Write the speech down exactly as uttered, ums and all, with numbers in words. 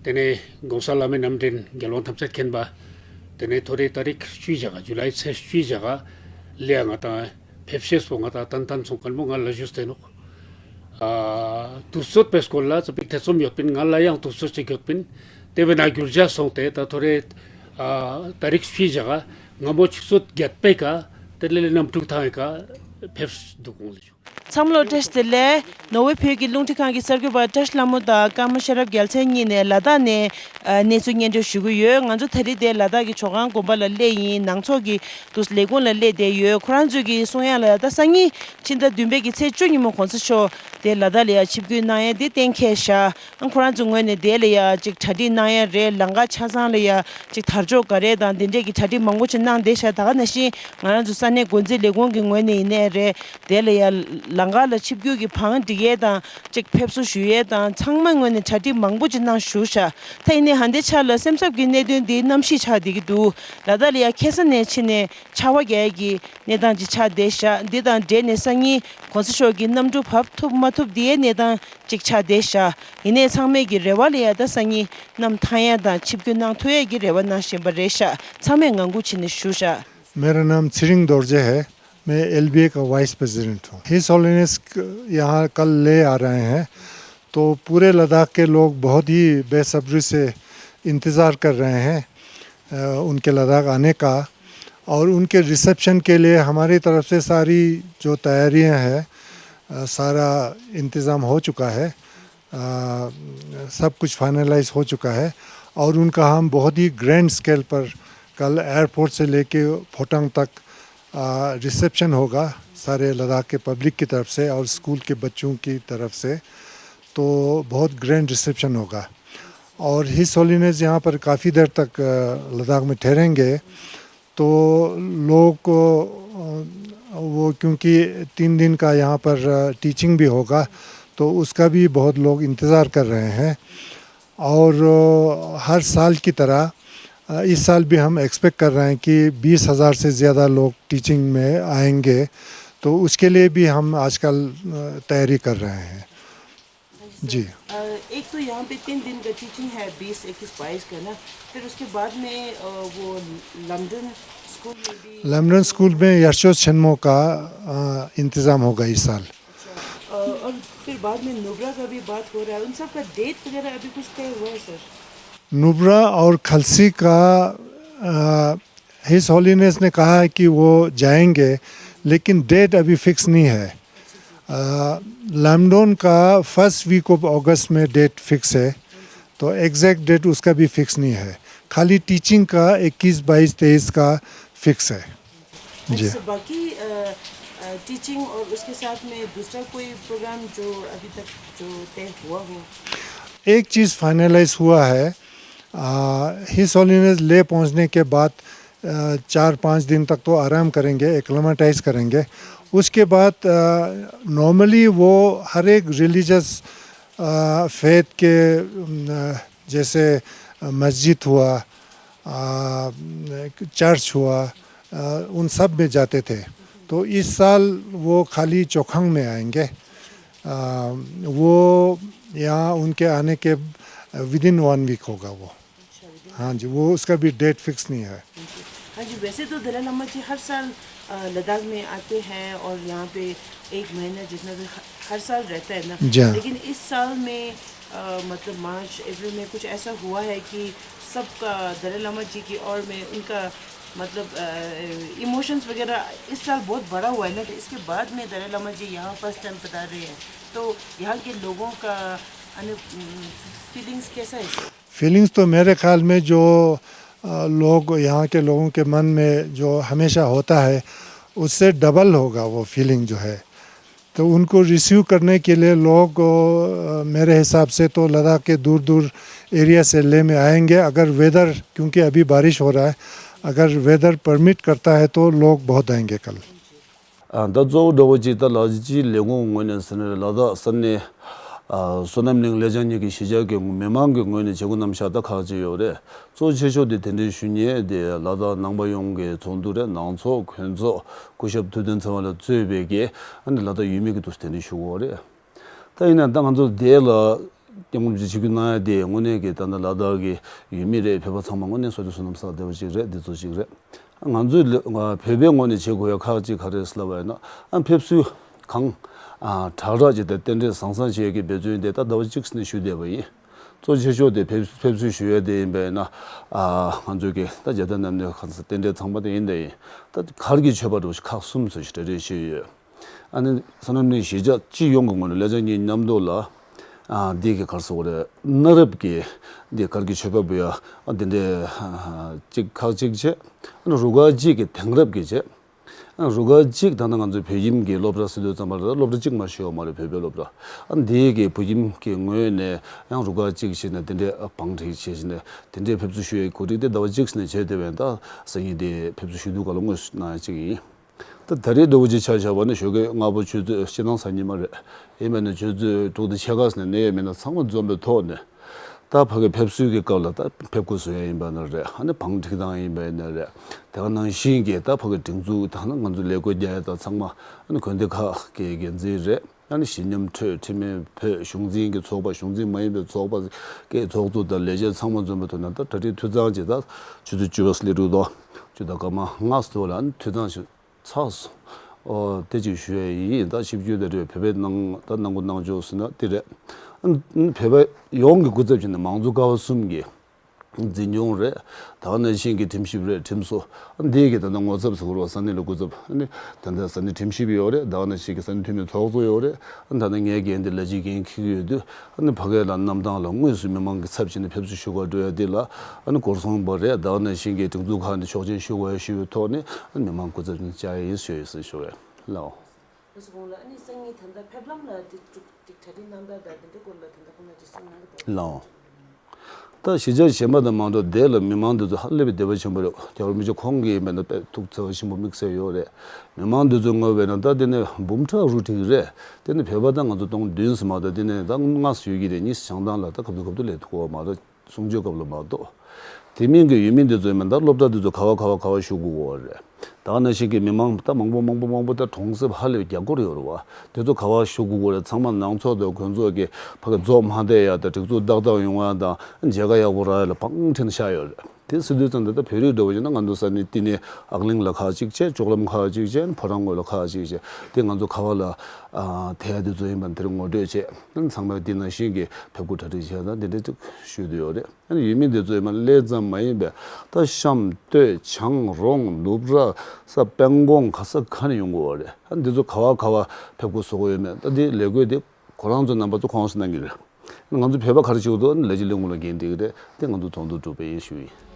དེ་ནས་༸གོང་ས་བླ་མའི་རྣམ་འདྲེན་རྒྱལ་དབང་ཐམས་ཅད་མཁྱེན་པ། དེ་ནས་ཐོ་རེ་ཏ་རིག་བཅུའི་ཞག་ག་ཇུ་ལའི་ཚེས་བཅུའི་ཞག་ག་ལས་ང་དང་ཕེབས་ཤེས་སོ་ང་དང་ཏན་ཏན་སོང་ཀལ་མོ་ང་ལ་ཞུས་ཏེ་ནོག་ཨ་དུས་ཚོད་པའི་སྐོར་ལ་ཙ་པིག་ཐེ་ཚོམ་ཡོད་པིན། ང་ལ་ཡང་དུས་ཚོད་ཅིག་ཡོད་པིན། དེ་བས་ན་རྒྱུ་རྒྱ་སོང་སྟེ་ད་ཐོ་རེ་ཨ་ཏ་རིག་བཅུའི་ཞག་ག་སྔ་མོ་ཆུ་ཚོད་བརྒྱད་པའི་ཀ་དེ་ལས་ལས་གནམ་གྲུ་ཐང་ཡི་ཀ་ཕེབས་འདུག་གོང་ལ་ཞུ། ཚང་མ་ལ་བཀྲ་ཤིས་བདེ་ལེགས། ནོར་ཝེ་བོད་ཀྱི་རླུང་འཕྲིན་ཁང་གི་གསར་འགོད་པ་བཀྲ་ཤིས་ལྷ་མོ་དང་ཀརྨ་ཤེས་རབ་རྒྱལ་མཚན་གཉིས་ནས་ལ་དྭགས་ནས་ཨ་གནས་ཚུལ་སྙན་སྒྲོན་ཞུ་གི་ཡོད། ང་ཚོ་ད་རེས་དེ་ལ་དྭགས་ཀྱི་ཇོ་ཁང་དགོན་པ་ལ་སླེབས་ཡིན། ནང་ཚོགས་ཀྱི་དུ་ལས་ཁུངས་ལ་སླེབས་བསྡད་ཡོད། ཁོ་རང་ཚོས་ཀྱི་གསུང་ཡ་ལ་ད་སང་ཉིན་ཕྱི་ཟླ་བདུན་པའི་གི་ཚེས་བཅུ་ཉིན་མོ་གོང་ས་མཆོག་དེ་ལ་དྭགས་ལ་ཡ་ཆིབས་བསྒྱུར་གནང་ཡ་དེ་གཏན་འཁེལ་བཞག་ཨང་ཁོ་རང་ཚོའི་ངོས་ནས་དེ་ལ་ཡ་ཅིག་གྲ་སྒྲིག་གནང་ཡ་རེད། ལམ་ཁ་ཆ་ཚང་ལ་ཡ་ཅིག་དར་ལྕོག་ག་རེ་དང་དེ་འདྲས་ཀྱི་གྲ་སྒྲིག་མང་པོ་ཅིག་གནང་བསྡད་ཤག་ད་ག་ནང་བཞིན་ང་རང་ཚོ་ས་གནས་འགོ་འཛིན་ལས་ཁུངས་ཀྱི་ངོས་ནས་ཡིན་ནའི་རེད། དེ་ལ་ཡ་ལམ་ཁ་ལ་ཆིབས་བསྒྱུར་གྱི་བང་སྒྲིག་ཡས་དང་ཅིག་ཕེབས་བསུ་ཞུ་ཡས་དང་ཚང་མའི་ངོས་ནས་གྲ་སྒྲིག་མང་པོ་ཅིག་གནང་བཞུགས་ཤག་ད་ཡིན་ནའི་ཧ་འདའི་ཆ་ལ་སེམས་འཚབ་ཀྱི་གནད་དོན་འདི་གནམ་གཤིས་ཆགས་བསྡད་ཀྱི་འདུག་ལ་དྭགས་ལ་ཡ་ཁ་སང་ནས་ཕྱིན་ནས་ཆར་པ་རྒྱག་ཡས་ཀྱི་གནས་སྟངས་ཅིག་ཆགས་བསྡད་ཤག་འདི་དང་འབྲེལ་ནས་སང་ཉིན་གོང་ས་མཆོག་གི་གནམ་གྲུ་བབས་ཐུབ་མ་ཐུབ་འདི་ཡའི་གནས་སྟངས་ཅིག་ཆགས་བསྡད་ཤག་ཡིན་ནའི་ཚང་མས་ཀྱི་རེ་བ་ལ་ཡ་ད་སང་ཉིན་གནམ་ཐང་ཡ་དང་ཆིབས་བསྒྱུར་གནང་ཐུབ་ཡ་གི་རེ་བ་གནང་བཞིན་པ་རེད་ཤག་ཚང་མས་ངང་སྒུག་བྱས་ནས་བཞུགས་ཤག मेरा नाम ཚེ་རིང་རྡོ་རྗེ है। मैं एलबीए का वाइस प्रेसिडेंट हूँ। हिज होलिनेस यहाँ कल ले आ रहे हैं, तो पूरे लद्दाख के लोग बहुत ही बेसब्री से इंतज़ार कर रहे हैं, अ, उनके लद्दाख आने का। और उनके रिसेप्शन के लिए हमारी तरफ से सारी जो तैयारियां हैं, अ, सारा इंतज़ाम हो चुका है। अ, सब कुछ फाइनलाइज हो चुका है और उनका हम बहुत ही ग्रैंड स्केल पर कल एयरपोर्ट से लेके फोटंग तक, अ, रिसेप्शन होगा सारे लद्दाख के पब्लिक की तरफ से और स्कूल के बच्चों की तरफ से। तो बहुत ग्रैंड रिसेप्शन होगा और हिज होलिनेस यहाँ पर काफ़ी देर तक, अ, लद्दाख में ठहरेंगे। तो लोग को, अ, वो क्योंकि तीन दिन का यहाँ पर, अ, टीचिंग भी होगा, तो उसका भी बहुत लोग इंतज़ार कर रहे हैं। और, अ, हर साल की तरह, अ, इस साल भी हम एक्सपेक्ट कर रहे हैं कि बीस हज़ार से ज़्यादा लोग टीचिंग में आएंगे, तो उसके लिए भी हम आजकल, अ, तैयारी कर रहे हैं। जी। अ, एक तो यहाँ पे तीन दिन का टीचिंग है, बीस, इक्कीस, बाईस का ना, फिर उसके बाद में, अ, वो लंदन स्कूल में भी लंदन स्कूल में यशो छेनमो का, अ, इंतज़ाम होगा इस साल। अच्छा। अ, और फिर बाद में नुब्रा का भी बात हो रहा है, उन सब का डेट वगैरह अभी कुछ तय हुआ है, सर? नुब्रा और खलसी का, अ, हिज होलिनेस ने कहा है कि वो जाएंगे, लेकिन डेट अभी फिक्स नहीं है। अ, लैमडोन का फर्स्ट वीक ऑफ अगस्त में डेट फिक्स है, तो एग्जैक्ट डेट उसका भी फिक्स नहीं है। खाली टीचिंग का इक्कीस, बाईस, तेईस का फिक्स है। जी। अच्छा, बाकी, अ, अ, टीचिंग और उसके साथ में दूसरा कोई प्रोग्राम जो अभी तक जो तय हुआ हो? एक चीज़ फाइनलाइज हुआ है, अ, हिज होलिनेस ले पहुंचने के बाद, अ, चार पाँच दिन तक तो आराम करेंगे, एक्लेमेटाइज करेंगे। उसके बाद, अ, नॉर्मली वो हर एक रिलीजियस, अ, फेथ के, अम, जैसे मस्जिद हुआ, अ, चर्च हुआ, अ, उन सब में जाते थे। तो इस साल वो खाली चोखंग में आएंगे। अ, वो यहाँ उनके आने के विदिन वन वीक होगा वो। अच्छा, विदिन हाँ जी, वो उसका भी डेट फिक्स नहीं है। हाँ जी, वैसे तो दलाई लामा जी हर साल, अ, लद्दाख में आते हैं और यहाँ पे एक महीना जितना भी ह-, हर साल रहता है ना। जी हाँ। लेकिन इस साल में, अ, मतलब मार्च, अप्रैल में कुछ ऐसा हुआ है कि सबका दलाई लामा जी की ओर में उनका मतलब, अ, इमोशंस वगैरह इस साल बहुत बड़ा हुआ है ना, तो इसके बाद में दलाई लामा जी यहाँ फर्स्ट टाइम पधार रहे हैं, तो यहाँ के लोगों का, अनु-, उम, फीलिंग्स कैसा है सर? फीलिंग्स तो मेरे ख्याल में जो, अ, लोग, यहाँ के लोगों के मन में जो हमेशा होता है, उससे डबल होगा वो फीलिंग जो है। तो उनको रिसीव करने के लिए लोग, अ, मेरे हिसाब से तो लद्दाख के दूर दूर एरिया से ले में आएंगे। अगर वेदर, क्योंकि अभी बारिश हो रहा है, अगर वेदर परमिट करता है तो लोग बहुत आएंगे कल। ཨ། ད་གཙོ་བོ་འདྲ་བོ་ཅིག་ད་ལགས་ཀྱི་ལས་ཁུངས་ངོས་ནས་ཟེར་ན་ལ་དྭགས་ས་གནས། ཨ། བསོད་ནམས་གླིང་ལེགས་བྱང་གཉིས་ཀྱི་གཞིས་ཆགས་ཀྱི་མི་མང་གི་ངོས་ནས་བྱེད་སྒོ་རྣམ་གཞག་ད་ཁག་ཅིག་ཡོད་རེད། གཙོ་ཆེ་ཤོས་དེ་དེ་འདྲའི་ཞུ་མཁན་དེ་ལ་དྭགས་ནང་པ་ཡོངས་ཀྱི་ཚོགས་འདུ་རེད། ནང་ཚོགས་གོང་ཚོགས་སྐུ་ཞབས་ཐུབ་བསྟན་ཚེ་དབང་ལགས་གཙོས་པའི་གི་ཨ་ནི་ལ་དྭགས་ཡུལ་མི་གི་དུས་དེ་འདྲའི་ཞུ་གི་ཡོད་རེད། ད་ཡིན་ན་ད་ང་ཚོ་དེ་ལ་ སྐྱབས་མགོན་རིན་པོ་ཆེ་ཆིབས་བསྒྱུར་གནང་ཡ་དེ་དངོས་གནས་ཀྱི་ད་ལྟ་ལ་དྭགས་ཀྱི་ཡུལ་མི་རེད། བོད་པ་ཚང་མ་དངོས་གནས་བསོད་བདེ་བསོད་ནམས་བསགས་བདེ་པོ་ཅིག་རེད། འདི་ཚོ་ཅིག་རེད། ང་ཚོའི་ལ་བོད་པའི་ངོས་ནས་བྱེད་དགོས་ཡ་ཁག་ཅིག་ག་རེ་ཟེར་ལབ་པ་ཡིན་ན། ཨ་ཕེབས་བསུ་གང་ཨ་དྲག་དྲག་ཅིག་དང་རྟེན་འབྲེལ་བཟང་བཟང་བྱེད་ཡ་གི་འབད་བརྩོན་དེ་ད་ཟླ་བ་གཅིག་ནས་ཞུ་བསྡད་པ་ཡིན། གཙོ་ཆེ་ཤོས་དེ་ཕེབས་ཕེབས་བསུ་ཞུ་ཡ་དེ་ཡིན་པ་ཡིན་ན། ཨ་ང་ཚོའི་གི་ད་རྒྱལ་དར་རྣམ་གནོན་གང་ཟེར་རྟེན་འབྲེལ་ཚང་མ་དེ་ཡིན་དེ་ཡིན། ད་གར་གྱི་མཆོད་པ་འདྲ་བོ་ཞིག་ཁག་གསུམ་ཙམ་ཞིག་གྲ་སྒྲིག་བྱས་ཡོད། ཨ་ནི་བསོད་ནམས་གླིང་གཞིས་ཆགས་སྤྱི་ཡོངས་ཀྱི་ངོས་ནས་ལས་བྱེད་གཉིས་མཉམ་དུ་ལ། ཨ་འདི་གི་གར་སོགས་རེད། གནའ་རབས་ཀྱི་འདི་གར་གྱི་མཆོད་པ་འབུལ་ཡ་ཨ་འདི་འདྲའི་ཨ་གཅིག་ཁག་གཅིག་བྱས། ཨ་ནི་རུ་ཁག་གཅིག་གི་དེང་རབས་ཀྱི་བྱས། ཨ་རུ་ཁག་གཅིག་ད་ལྟ་ང་ཚོའི་བོད་ཁྱིམ་གྱི་སློབ་གྲྭ་ཟེར་དུས་ཙམ་པ་ལ་སློབ་གྲྭ་གཅིག་མ་ཞུ་བ་མ་རེད། བོད་པའི་སློབ་གྲྭ། ཨ་འདི་གི་བོད་ཁྱིམ་གྱི་ངོས་ནས་ཡང་རུ་ཁག་གཅིག་བྱས་ནས་འདི་འདྲའི་ཨ་བང་སྒྲིག་བྱས་བྱས་ནས་དེ་འདྲའི་ཕེབས་བསུ་ཞུ་ཡའི་གོ་སྒྲིག་དེ་ཟླ་བ་གཅིག་ནས་བྱས་དེ་བས་ད་སང་ཉིན་དེ་ཕེབས་བསུ་ཞུ་དུས་ག་ལ་དངོས་སུ་གནང་ཡ་གཅིག་ཡིན། ད་ད་རེས་འདྲ་བོ་ཅིག་ཆ་བཞག་པ་ན་ཞོགས་ཀས་སྔ་པོ་ཆུ་ཚོད་སྤྱིར་བཏང་གཟའ་ཉི་མ་རེད། ཡིན་པ་ན་ཆུ་ཚོད་དྲུག་དང་ཕྱེད་ཀ་ཙམ་ནས་ནད་ཡོད་མེད་ན་ཚང་མ་འཛོམས་པའི་ཐོག་ནས། ད་ཕ་གི་ཕེབས་བསུའི་གི་སྐབས་ལ་ད་ཕེབས་སྒོ་བཟོ་ཡ་ཡིན་པ་ན་རེད། ཨ་ནི་བང་སྒྲིག་སྟངས་ཡིན་པ་ཡིན་ན་རེད། དེ་ག་ནང་བཞིན་གྱི་ད་ཕ་གི་སྒྲིག་འཛུགས་དང་ན་ང་ཚོ་ལས་བགོ་རྒྱག་ཡ་དང་ཚང་མ་ཨ་ནི་དགོན་སྡེ་ཁག་གི་འགན་འཛིན་རེད། ཨ་ནི་གཞིས་མཉམ་འཕྲོད་འཕྲིན་སྨན་བོད་གཞུང་འཛིན་གྱི་ཚོགས་པ། གཞུང་འཛིན་མ་ཡིན་པའི་ཚོགས་པ་གི་ཚོགས་གཙོ་དང་ལས་བྱེད་ཚང་མ་འཛོམས་པའི་ཐོག་ནས་ད་གྲ་སྒྲིག་འཐུས་ཚང་ཅིག་ད་ཆུ་ཚོད་བཅུ་པ་སླེབས་འདུག་དོ། ཆུ་ཚོད་སྐར་མ་ལྔ་ཙམ་ལ་ཨ་ནི་འཐུས་ཚང་ཞིག་ཚར་སོང་། ཨོ་དེ་ཅིག་ཞུ་ཡ་ཡིན། ད་ཞིབ་འཇུག་དེ་རེད། བོད་པའི་ནང་ད་ནང་ཁུལ་ནང་ཆོས་ཟེར་ན་དེ་རེད། ཨ་ནི་བོད་པ་ཡོངས་ཀྱི་སྐུ་ཚབ་བྱས་ནས་མང་གཙོ་ཀ་བ་གསུམ་གྱི་འཛིན་སྐྱོང་རེད། ད་ག་ནང་བཞིན་གྱི་ཁྲིམས་ཞིབ་རེད། ཁྲིམས་བཟོ། འདི་གི་ད་ལྟ་ངོ་ཚབ་ཟེར་དགོས་རེད་པ། ས་གནས་ལ་སྐུ་ཚབ། ཨ་ནི་ད་ལྟ་ས་གནས་ཁྲིམས་ཞིབ་ཡོད་རེད། ད་ག་ནང་བཞིན་གྱི་ས་གནས་འཐུས་མི་ཚོགས་གཙོ་ཡོད་རེད། ཨ་ནི་ད་ལྟ་ངའི་འགན་འདི་ལས་བྱེད་འགན་འཁྱེར་གྱི་ཡོད་དུས། ཨ་ནི་ཕ་གི་ལ་གནམ་ཐང་ལ་དངོས་སུ་མི་མང་གི་ཚབ་བྱས་ནས་ཕེབས་བསུ་ཞུ་གར་འགྲོ་ཡ་འདི་ལ། ཨ་ནི་སྐོར་སྲུང་པ་རེད། ད་ག་ནང་བཞིན་གྱི་སྒྲིག་འཛུགས་ཁག་ནས་ཆོག་མཆན་ཞུ་དགོས་ཡ་ཞུ་བའི་ཐོག་ནས། ཨ་ནི་མི་མང་སྐུ་ཚབ་བྱས་ནས་བཅར་ཡ་ཡིན་ཞུ་ཡ་ཡིན་ཟེར་ཞུ་བས་ལའོ། ལགས་སོ། གོང་ལ་ཨ་ནི་སང་ཉིན་ད་ལྟ་ཕེབས་ལམ་ལ་དེ་དྲུག་ཅིག་གྲ་སྒྲིག་གནང་སྟངས་དང་དེ་འདྲའི་སྐོར་ལ་ད་ལྟ་ཁོང་རྣམ་པ་ཅིག་གསུང་གནང་གི་འདུག་ལགས། ད་གཞིས་ཆགས་གཞན་པ་དང་མ་འདྲ་བ་དེ་ལ་མི་མང་འདི་ཚོ་ཧ་ལས་པའི་བདེ་བ་ཆེན་པོ་རེད། རྒྱལ་བ་རིན་པོ་ཆེ་ཁོང་གིས་ཡིན་པ་ན་དཔེ་ཐུགས་བརྩེ་བ་ཆེན་པོ་དམིགས་བསལ་ཡོད་རེད། མི་མང་འདི་ཚོ་དངོས་པས་ན་ད་དེ་ནས་འབུམ་ཕྲག་རུ་འགྲིག་རེད། དེ་ནས་བོད་པ་ད་ང་ཚོ་སྟོང་བདུན་ཙམ་མ་གཏོགས་དེ་ནས་ད་ལྔ་ཙམ་ཡོད་ཀྱི་རེད། གཉིས་བྱང་ཐང་ལ་ད་གབ་ཏུ་གབ་ཏུ་སླེབས་ཐུབ་ཀྱི་ཡོད་མ་རེད། གསུང་ཆོས་སྐབས་ལ་མ་གཏོགས། དེ་མིན་གྱི་ཡུལ་མི་འདི་ཚོ་ཡིན་པ་ད་སློབ་གྲྭ་འདི་ཚོ་ག་བ་ག་བ་ག་བ་ཞུགས་དགོས་ཀྱི་ཡོད་རེད། ད་ག་ནང་བཞིན་གྱི་མི་མང་ད་མང་པོ་མང་པོ་མང་པོ་ད་གྲོང་གསེབ་ཧ་ལས་པའི་རྒྱ་སྒོར་ཡོད་རེད་པ། དེ་ཚོ་ག་བ་ཞུགས་དགོས་ཀྱི་ཡོད་རེད། ཚང་མ་ནང་ཚོགས་དང་དགོན་ཚོགས་ཀྱི་ཕ་གི་རྫོགས་མ་བསྡད་ཡ་དང་སྒྲིག་འཛུགས་ཏག་ཏག་ཡོང་ཡ་དང་མཇལ་ཁ་ཡག་པོ་རག་ཡ་ལ་བང་ཁྲིད་ནས་བཞག་ཡོད་རེད། དེ་ཟེར་དུས་ཙམ་དུ་ད་བོད་རིགས་འདྲ་བོ་ཡིན་ན་ང་ཚོ་ས་གནས་འདི་ནས་ཨག་གླིང་ལ་ཁག་ཅིག་བྱས། ལྕོག་ལམ་ཁག་ཅིག་བྱས། ཕོ་བྲང་ངོས་ལ་ཁག་ཅིག་བྱས། དེ་ང་ཚོ་ག་བ་ལ་ཨ་དེ་ཡ་དེ་ཚོ་ཡིན་པ་དེར་ངོ་སྤྲོད་བྱས། ཚང་མས་དེ་ནང་བཞིན་གྱི་ཕེབས་སྒོ་གྲ་སྒྲིག་བྱས་ན་དེ་འདྲ་ཅིག་ཞུས་བསྡད་ཡོད་རེད། ཨ་ནི་ཡུལ་མི་འདི་ཚོ་ཡིན་པ་སླེབས་ཙམ་མ་ཡིན་པའི་ད་ཤམ་སྟོད་བྱང་རོང་ནུབ་ར་ས་སྤང་གོང་ག་ས་ག་ནས་ཡོང་དགོས་པ་རེད། ཨ་ནི་འདི་ཚོ་ག་བ་ག་བ་ཕེབས་སྒོ་བཟོ་དགོས་ཡོད་མེད་ད་འདི་ལས་བགོས་དེ་ཁོ་རང་ཚོ་རྣམ་པ་ཚོ་ཁོངས་སུ་གནང་གི་རེད། ང་ཚོ་བོད་པ་ག་རེ་བྱེད་དགོས་འདུག་ཨ་ནི་ལས་བྱེད་ལས་ཁུངས་ལ་འགན་འཁྲི་གི་རེད། དེ་ང་ཚོ་ཚོགས་འདུ་གྲུབ་པ་ཡིན་ཞུ་ཡིན།